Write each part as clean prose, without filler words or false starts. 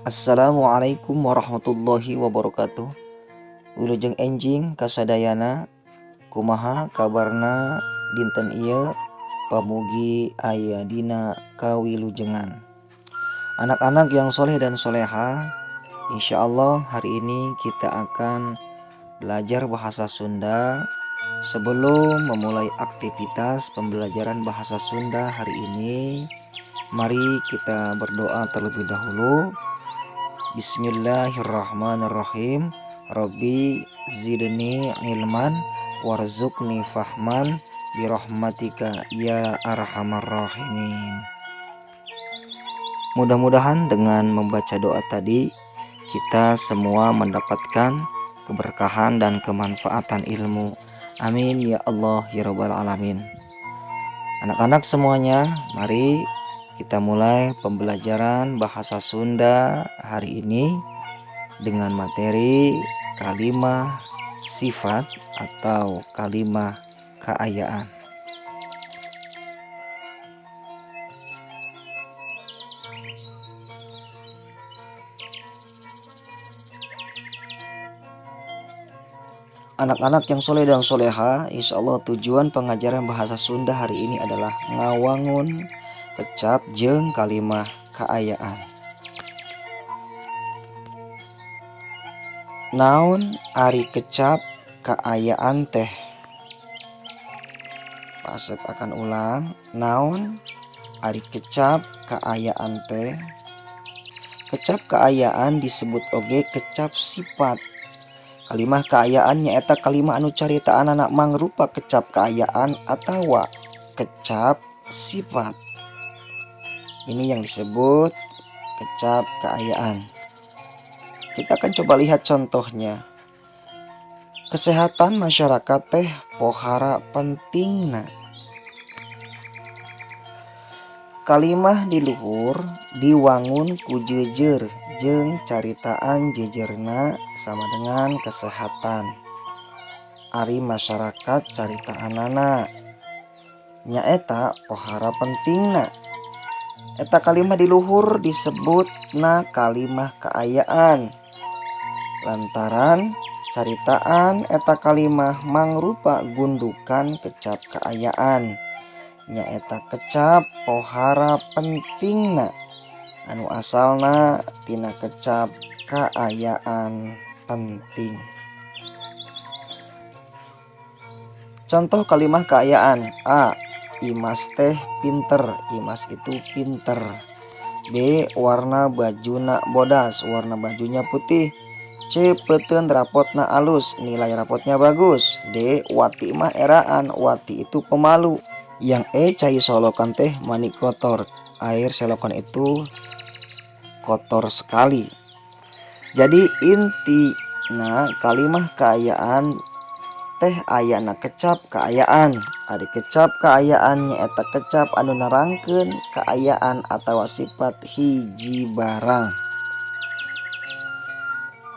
Assalamualaikum warahmatullahi wabarakatuh. Wilujeng enjing kasadayana. Kumaha kabarna dinten ieu? Pamugi aya dina kawilujengan. Anak-anak yang soleh dan soleha, insya Allah hari ini kita akan belajar bahasa Sunda. Sebelum memulai aktivitas pembelajaran bahasa Sunda hari ini, mari kita berdoa terlebih dahulu. Bismillahirrahmanirrahim. Rabbi zidni ilman warzuqni fahman birahmatika ya arhamar rahimin. Mudah-mudahan dengan membaca doa tadi kita semua mendapatkan keberkahan dan kemanfaatan ilmu. Amin ya Allah ya rabbal alamin. Anak-anak semuanya, mari kita mulai pembelajaran bahasa Sunda hari ini dengan materi kalimah sifat atau kalimah kaayaan. Anak-anak yang soleh dan soleha, insya Allah tujuan pengajaran bahasa Sunda hari ini adalah ngawangun kecap jeung kalimah kaayaan. Naon ari kecap kaayaan teh? Pak Asep akan ulang. Naon ari kecap kaayaan teh? Kecap kaayaan disebut oge kecap sifat. Kalimah kaayaan nyaeta kalimah anu caritaanana mangrupa kecap kaayaan atawa kecap sifat. Ini yang disebut kecap kaayaan. Kita akan coba lihat contohnya. Kesehatan masyarakat teh pohara pentingna. Kalimah di luhur diwangun ku jeujeur jeung caritaan jeujeurna sama dengan kesehatan. Ari masyarakat caritaanana nyaeta pohara pentingna. Eta kalimah di luhur disebutna kalimah kaayaan lantaran caritaan eta kalimah mangrupa gundukan kecap kaayaan, nyaeta kecap pohara pentingna anu asalna tina kecap kaayaan penting. Contoh kalimah kaayaan: A. Imas teh pinter, Imas itu pinter. B. Warna bajuna bodas, warna bajunya putih. C. Peuteun rapotna alus, nilai rapotnya bagus. D. Wati mah eraan, Wati itu pemalu. Yang E. Cai solokan teh mani kotor, air selokan itu kotor sekali. Jadi intina kalimah kaayaan teh ayana kecap kaayaan. Ari kecap kaayaan nyaeta kecap anu nerangkeun kaayaan atawa sifat hiji barang.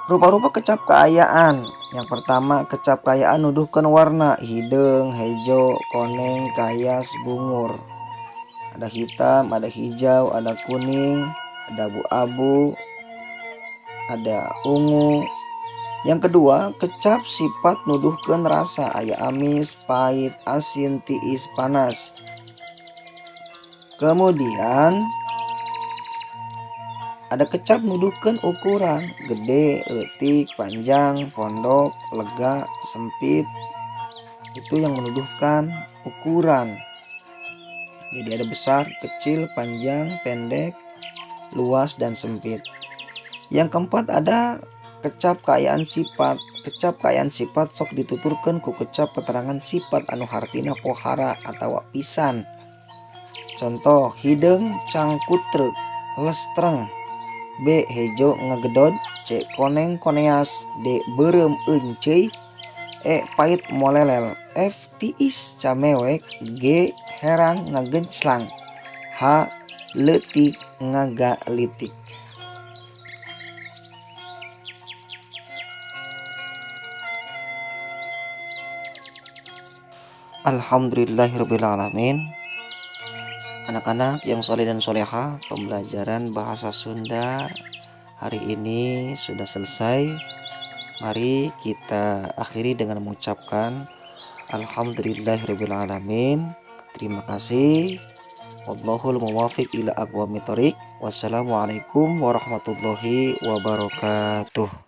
Rupa-rupa kecap kaayaan. Yang pertama, kecap kaayaan nuduhkeun warna: hideung, hejo, koneng, kayas, bungur. Ada hitam, ada hijau, ada kuning, ada abu-abu, ada ungu. Yang kedua, kecap sifat nuduhkeun rasa: aya amis, pahit, asin, tiis, panas. Kemudian ada kecap nuduhkeun ukuran: gede, leutik, panjang, pondok, lega, sempit. Itu yang menuduhkan ukuran. Jadi ada besar, kecil, panjang, pendek, luas, dan sempit. Yang keempat, ada kecap kaayaan sifat. Kecap kaayaan sifat sok dituturkeun ku kecap keterangan sifat anu hartina pohara atau pisan. Contoh: hideung cangkutrek, lestreng. B. Hejo ngagedod. C. Koneng koneas. D. Beureum enceuy. E. Pait molelel. F. Tiis camewek. G. Herang ngagenclang. H. Leutik ngagalitik. Alhamdulillahirabbil alamin. Anak-anak yang soleh dan soleha, pembelajaran bahasa Sunda hari ini sudah selesai. Mari kita akhiri dengan mengucapkan alhamdulillahirabbil alamin. Terima kasih. Wallahul muwaffiq ila aqwamit thoriq. Wassalamualaikum warahmatullahi wabarakatuh.